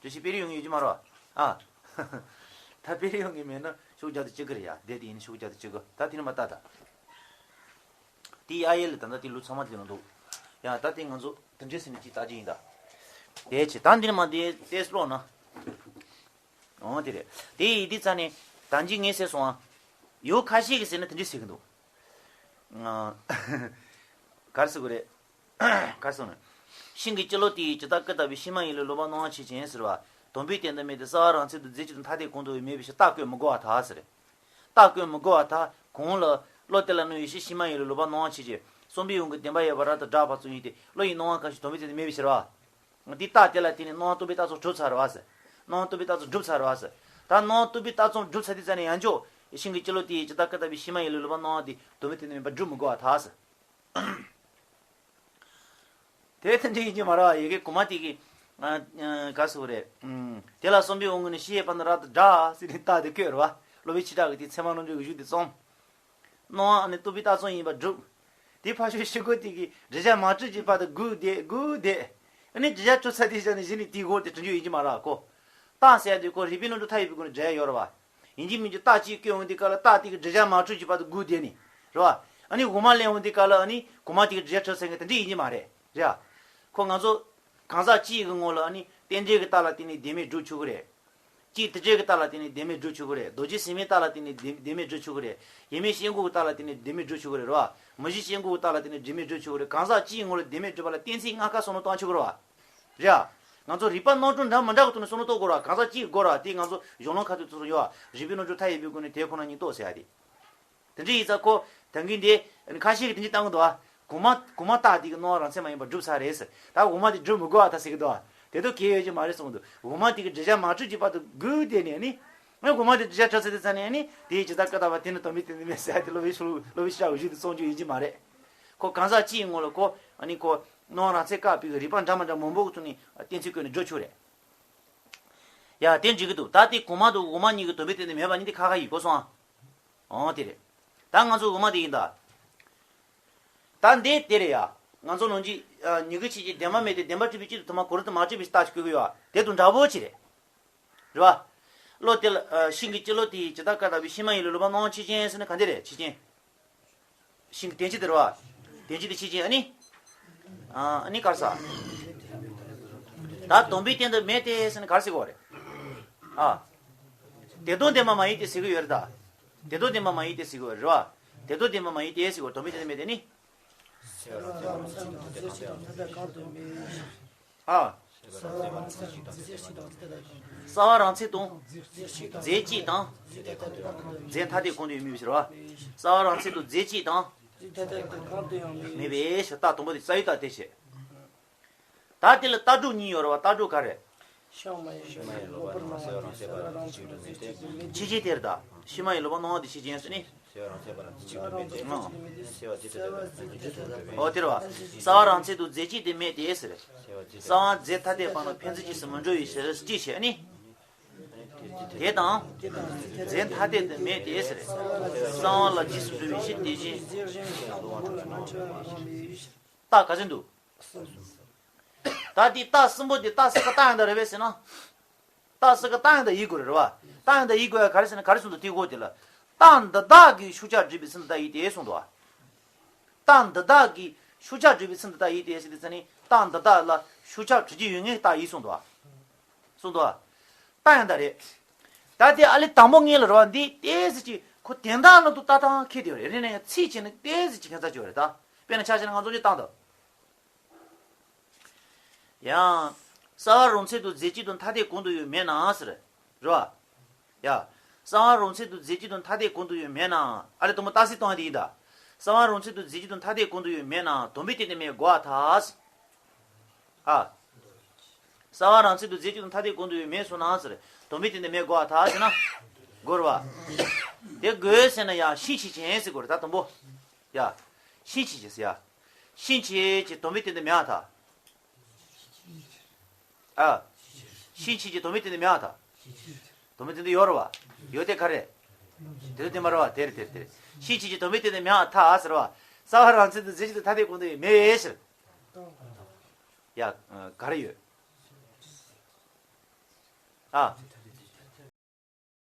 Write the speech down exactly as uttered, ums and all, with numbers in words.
འགྲེལ་བཤད་སྤེལ་ཡོང་གི་ཡོད་ཀྱི་མ་རེད་བ། ཨ། ད་སྤེལ་ཡོང་གི་མེད་ན་ཤོག་བརྒྱ་དང་བཅུ་དགུ་རེད་ཡ། དེ་དེ་ཡིན་ན་ཤོག་བརྒྱ་དང་བཅུ་དགུ། ད་དེ་ནས་མར་ལྟ་ད། དེ་ཨ་ཡེ་ལ་ད་ལྟ་དེ་ལོ་ཚང་མ་དེ་ལ་འདུག་ཡ། ད་དེ་ང་ཚོ་དེ་འདྲས་ཟེར་ནས་ཅིག་ལྟ་རྒྱུ་ཡིན་ད། དེ་བྱས་ད་འདི་ནས་མར་དེ་ཏེས་ཀློག་ན། འོ་དེ་རེད། དེ་ཡིན་དུས་ཙ་ནས་ད་འཇིག་ངེས་ཟེར་སོང་ཨ། ཡོ་ཁ་ཤས་ཀྱིས་ཟེར་ན་དེ་འདྲས་ཟེར་གི་འདུག་ཨ། ག་རེ་ཟེར་དགོས་རེད། ག་རེ་ཟེར་ན། ཤིང་གི་སྤྱི་ལོ་དེ་ཡི་ཇི་ལྟར་སྐུ་ལྟ་བུའི་ཕྱི་མ་ཡིན་ལུགས་ལོག་པར་སྣང་བ་ཕྱེད་ཅན་ཟེར་བ། དོམ་པའི་སྟེང་དུ་མེད་དེ། རྩ་བ་རང་ཚིག་ཏུ་རྫས་གཅིག་ཏུ་ཐ་དད་གང་དུ་ཡང་མེད་པའི་ཕྱིར་རྟགས་བཀོད་མི་དགོས་པར་ཐལ་ཟེར། རྟགས་བཀོད་མི་དགོས་པར་ཐལ། གང་ལ། བློ་དེ་ལ་སྣང་བའི་ཕྱིར་ཕྱི་མ་ཡིན་ལུགས་ལོག་པར་སྣང་བ་ཕྱེད་ཅན། བསམ་པའི་དབང་གིས་བདེན་པ་ཡོད་པ་རབ་ཏུ་བསྒྲགས་པ་ཙམ་ཡིན་ཏེ། བློ་ཡི་སྣང་བ་གང་ཞིག་དོམ་པའི་སྟེང་དུ་མེད་པའི་ཕྱིར་བ། འདི་རྟགས་དེ་ལ་བརྟེན་ནས་སྣང་བ་སྟོང་པའི་རྟགས་ཙམ་གྲུབ་ཚར་བ་ཟེར། སྣང་བ་སྟོང་པའི་རྟགས་ཙམ་གྲུབ་ཚར་བ་ཟེར། ད་སྣང་བ་སྟོང་པའི་རྟགས་ཙམ་གྲུབ་ཚར་དུས་ཙ་ནས་ཡང་ཅོག་ཤིང་གི་སྤྱི་ལོ་དེ་ཡི་ཇི་ལྟར་སྐུ་ལྟ་བུའི་ཕྱི་མ་ཡིན་ལུགས་ལོག་པར་སྣང་བ་དེ་དོམ་པའི་སྟེང་དུ་མེད་པ་སྒྲུབ་མི་དགོས་པར་ཐལ་ཟེར། དེ་དེ་འདྲ་ཡིན་གྱི་མ་རེད་བ། ཡ་གི་གོང་མ་དེ་གི། ཨ། ཨ། ག་རེ་ཟེར་དགོས་རེད། ཨུམ། དེ་ལ་བསམ་པའི་དབང་གིས་ནི་ཕྱི་ཡི་བར་ན་རབ་ཏུ་བསྒྲགས་ཟེར་ནས་རྟགས་དེ་བཀོད་རེད་བ། སློབ་དཔོན་ཆོས་གྲགས་ཀྱིས་དེ་ཚད་མ་རྣམ་འགྲེལ་གྱི་གཞུང་དེ་རྩོམ། སྣང་བ་ནི་སྟོང་པའི་རྟགས་ཙམ་ཡིན་པར་སྒྲུབ། དེ་ཕར་ཕྱོགས་ཤོག་གུ་དེ་གི་འགྲེལ་བྱ་མ་གྲུབ་ཀྱི་བར་དུ་སྒུག་བསྡད་སྒུག་བསྡད། ཨ་ནི་འགྲེལ་བྱ་གྲུབ་ཚར་དུས་ཙ་ནས་གཞི་ནས་དེའི་སྐོར་དེ་དྲི་རྒྱུ་ཡིན་གྱི་མ་རེད་ཁོ། རྟགས་ཟེར་ཡ་དེ་ཁོ་རིགས་པའི་རྣམ་གྲངས་མཐའ་ཡས་པའི་སྒོ་ནས་འགྲེལ་ཡ་ཡོད་རེད་བ། ཡིན་གཅིག་མིན་གཅིག་རྟགས་གཅིག་བཀོད་འོང་དུས་སྐབས་ལ་རྟགས་དེ་གི་འགྲེལ་བྱ་མ་གྲུབ་ཀྱི་བར་དུ་སྒུག་བསྡད་ནས། རེད་བ། ཨ་ནི་འོག་མ་ལེན་འོང་དུས་སྐབས་ལ་ཨ་ནི་གོང་མ་དེ་གི་འགྲེལ་བྱ་གྲུབ་ཚར་མཁན་དེ་འདྲ་ཡིན་གྱི་མ་རེད། རེད་བ། ཁོ་ང་ཚོ་གང་ཟག་གཅིག་གི་ངོ་ལ་ཨ་ནི་རྟེན་འབྲེལ་གྱི་རྟགས་ལ་བརྟེན་ནས་བདེན་མེད་སྒྲུབ་ཆོག་གི་རེད། གཅིག་དེ་འབྲེལ་གྱི་རྟགས་ལ་བརྟེན་ནས་བདེན་མེད་སྒྲུབ་ཆོག་གི་རེད། རྡོ་རྗེ་སེམས་དབེན་རྟགས་ལ་བརྟེན་ནས་བདེན་བདེན་མེད་སྒྲུབ་ཆོག་གི་རེད། ཡིན་མིན་ཤེས་འགོག་གི་རྟགས་ལ་བརྟེན་ནས་བདེན་མེད་སྒྲུབ་ཆོག་གི་རེད། རེད་བ། མུ་བཞི་ཤེས་འགོག་གི་རྟགས་ལ་བརྟེན་ནས་བདེན་མེད་སྒྲུབ་ཆོག་གི་རེད། གང་ཟག་གཅིག་གི་ངོ་ལ་བདེན་མེད་སྒྲུབ་པ་ལ་གཏན་ཚིགས་ལྔ་ཀ་བསམ་བློ་བཏང་ཆོག་གི་རེད་བ། རེད་བ། ང་ཚོ་རིགས་པ་རྣམ་གྲངས་འདྲ་མི་འདྲ་གི་ཐོག་ནས་བསམ་བློ་གཏོང་དགོས་རེད་བ། གང་ཟག་གཅིག་གི་སྐོར་རེད་བ། དེ་ང་ཚོ་གཞུང་ལུགས་ཁ་ཐུག་ཚོ་ཡོད་བ། རིགས་པའི་རྣམ་གྲངས་མཐའ་ཡས་པའི་སྒོ་ནས་དེ་ཁོ་ན་ཉིད་རྟོགས་ཟེར་ཡ་དེ། དེ་འདྲ་ཡིན་ཙང་ཁོ་ད་གིན་དེ་ཁ་ཤས་ཀྱིས་དེ་འདྲ་བཏང་གི་འདུག་ཨ། གོང་མ་གོང་མ་རྟགས་དེ་གི་སྣང་བ་རང་མཚན་མ་ཡིན་པར་སྒྲུབ་ཚར་རེད་ཟེར། ད་འོག་མ་དེ་སྒྲུབ་མི་དགོས་ཨ་ད་ཟེར་གི་འདུག་ཨ། དེ་དོ་གལ་ཡོད་ཀྱི་མ་རེད་གསུངས་འདུག་འོག་མ་དེ་གི་འགྲེལ་བྱ་མ་གྲུབ་ཀྱི་བར་དུ་སྒུག་བསྡད་ནས་ནི། ཨ་གོང་མ་དེ་འགྲེལ་བྱ་གྲུབ་ཚར་དུས་ཙ་ནས་ནི་དེ་ཇི་ལྟར་སྐུ་ལྟ་བུ་དེ་ནི་དོན་མེད་དེ་ནི་མེད་ཟེར་ཡ་དེ་སློབ་དཔོན་ཤོ་སློབ་དཔོན་ཤེས་བྱ་འོས་གཞི་དེ་བཙོང་རྒྱུ་ཡིན་གྱི་མ་རེད། ཁོ་གང་ཟག་གཅིག་ཡི་ངོ་ལ་ཁོ་ཨ་ནི་ཁོ་སྣང་བ་རང་མཚན་བཀག་པའི་རིགས་པ་འདྲ་མི་འདྲ་མང་པོ་གི་ཐོག་ནས་གཏན་ཚིགས་བཀོད་ནས་འགྲོ་ཆོག་རེད། ཡ་དེ་འགྲིག་གི་འདུག་ད་དེ་གོང་མ་དང་འོག་མ་གཉིས་ཀྱི་དོན་མེད་དེ་ནི་མེད་པ་གཉིས་དེ་ཁ་ཁ་ཡིན་གོ་སོང་ཨ། འོང་དེ་རེད། ད་ང་ཚོ་འོག་མ་དེ་ཡིན་ད། ད་འདི་དེ་རེད་ཡ། ང་ཚོ་ནང་གི་ཉི་གུ་ཆེ་ཆེ་བདེན་པ་མེད་དེ་བདེན་པ་གྲུབ་པའི་སྤྱི་དང་དུ་མ་གོ་རུ་དུ་མ་གྲུབ་པའི་རྟགས་ཤིག་བཀོད་ཀྱི་ཡོད་དེ་དང་འདྲ་པོ་ཅིག་རེད། རེད་བ། བློ་དེ་ལ་ཤིང་གི་སྤྱི་ལོ་དེ་ཇི་ལྟར་སྐུ་ལྟ་བུའི་ཕྱི་མ་ཡིན་ལུགས་ལོག་པར་སྣང་བ་ཕྱེད་ཅན་ཟེར་ན་ག་འདི་རེད་ཕྱེད་ཅན། ཤིང་གི་དོན་སྤྱི་དེ་རེད་བ། དོན་སྤྱི་དེ་ཕྱེད་ཅན་ཨ་ནི། ཨ་ནི་ག་རེ་ཟ། ད་དོམ་པའི་སྟེང་དུ་མེད་དེ་ཟེར་ན་ག་རེ་ཟེར་གྱི་ཡོད་རེད། ཨ། དེ་དོན་བདེན་པ་མ་ཡིན་ཏེ་ཟེར་གྱི་ཡོད་རེད་ད། དེ་དོན་བདེན་པ་མ་ཡིན་ཏེ་ཟེར་གྱི་ཡོད་རེད་བ། དེ་དོན་བདེན་པ་མ་ཡིན་ཏེ་ཟེར་གྱི་ཡོད་དོམ་པའི་སྟེང་དུ་མེད་དེ་ནི། ཨ། རྩ་བ་རང་མཚན་དུ་རྫས་གཅིག་དང་རྫས་ཐ་དད་གང་དུ་ཡང་མེད་པའི་ཕྱིར་རོ། རྩ་བ་རང་མཚན་དུ་རྫས་གཅིག་དང་། རྫས་ཐ་དད་གང་དུ་ཡང་མེད་པའི་ཕྱིར་རྟགས་དང་པོ་དེ་རྩ་བའི་རྟགས་དེ་བྱེད། ད་དེ་ལ་རྟགས་གྲུབ་གཉིས་ཡོད་རེད་བ། རྟགས་གྲུབ་ག་རེ། ཕྱི་མ་ཡིན་ལོག་པར་སྣང་བ་ཕྱེད་ཅན་དུ་མེད་དེ། ཕྱེད་ཅན་དེ་རེད་ད། ཕྱི་མ་ཡིན་ལོག་པར་སྣང་བ་དེ་ཕྱེད་ཅན་ཟེར་ནི། ཨོ་དེ་རེད་བ། རྩ་བ་རང་མཚན་དུ་རྫས་གཅིག་དེ་མེད་དེ་ཟེར། རྩ་བ་རྫས་ཐ་དད་པ་ན་ཕན་ཚུན་གཅིག་སུ་མི་འགྲོ་བའི་ཕྱིར་ཅི་བྱེད་ནི། དེ་དང་། རྫས་ཐ་དད་དུ་མེད་དེ་ཟེར། རྩ་བ་ལ་རྗེས་སུ་འགྲོ་བའི་ཕྱིར་དེ་བཞིན། རྟགས་ག་ཚོད་འདུག་ད་དེ་རྟགས་གསུམ་པོ་དེ་རྟགས་གསུམ་ཀ་རྟགས་ཡང་དག་རེད་པས་ཟེར་ན། རྟགས་གསུམ་ཀ་རྟགས་ཡང་དག་ཡིན་དགོས་རེད་བ། རྟགས་ཡང་དག་ཡིན་དགོས་ཡ་ག་རེ་ཟེར་ན་ག་རེ་གསུངས་འདུག་དེའི་སྐོར་དེ་ལ། རྟགས་འདི་དག་གིས་ཤུགས་ཆགས་སྒྲུབ་པའི་ཚུལ་འདི་ལྟ་ཡིན་ཏེ་གསུངས་འདུག་བ། རྟགས་འདི་དག་གིས་ཤུགས་ཆགས་སྒྲུབ་པའི་ཚུལ་འདི་ལྟ་ཡིན་ཏེ་ཟེར་དུས་ཙ་ནི་རྟགས་འདི་དག་ལ་ཤུགས་ཆགས་གྲུབ་ཀྱི་ཡོད་ངེས་རྟགས་ཡིན་གསུངས་འདུག་བ། གསུངས་འདུག་བ། རྟགས་ཡང་དག་རེད། ད་དེ་ཨ་ལེ་དང་པོ་ངེས་ལ་རེད་བ། འདི་ཏོག་ཙམ་ཅིག་ཁོ་དོན་དག་ལ་དུ་ལྟ་སྟངས་ཁེལ་དེ་ཡོད་རེད། རེད་ན་ཡང་ཚིག་བྱས་ན་ཏོག་ཙམ་ཅིག་ཁྱད་མཚར་ཅིག་ཡོད་རེད་ད། དཔེར་ན་ཆ་བཞག་ན་ང་ཚོ་འདི་བཏང་དང་། ཡང་། རྩ་བ་རང་མཚན་དུ་རྫས་གཅིག་ཏུ་ཐ་དད་གང་དུ་ཡང་མེད་ན་ཟེར། རེད་བ། ཡ། རྩ་བ་རང་མཚན་དུ་རྫས་གཅིག་ཏུ་ཐ་དད་གང་དུ་ཡང་མེད་ན། ཨ་ལེ་དང་པོ་རྟགས་གསལ་གཏོང་ཡ་དེ་ཡིན་ད། རྩ་བ་རང་མཚན་དུ་རྫས་གཅིག་ཏུ་ཐ་དད་གང་དུ་ཡང་མེད་ན་དོན་པའི་སྟེང་དུ་མེད་དགོས་པར་ཐལ། ཨ། རྩ་བ་རང་མཚན་དུ་རྫས་གཅིག་ཏུ་ཐ་དད་གང་དུ་ཡང་མེད་སོང་ན་ཟེར། དོན་པའི་སྟེང་དུ་མེད་དགོས་པར་ཐལ་ཟེར་ན། དགོས་རེད་བ། དེ་དགོས་ཟེར་ན་ཡ་ཤིང་ཕྱེད་ཅན་ཟེར་དགོས་རེད་ད་དང་པོ། ཡ། ཤིང་ཕྱེད་ཅན་ཟེར་ཡ། ཤིང་ཕྱེད་ཅན་དོན་པའི་སྟེང་དུ་མེད་པར་ཐལ། ཨ། ཤིང་ཕྱེད་ཅན་དོན་པའི་སྟེང་དུ་མེད་པར་ཐལ། དོན་པའི་སྟེང་དུ་ཡོད་རེད་བ། ཡོད་དེ་ག་རེ། དེ་ཚོ་བདེན་པ་རེད་བ། དེ་རེད་དེ་རེད་དེ་རེད། ཤིང་ཕྱེད་ཅན་དོན་པའི་སྟེང་དུ་མེད་པར་ཐལ་ཟེར་བ། རྩ་བ་རང་མཚན་དུ་རྫས་གཅིག་ཏུ་ཐ་དད་གང་དུ་ཡང་མེད་ཟེར། ཡ། ག་རེ་ཡོད། ད།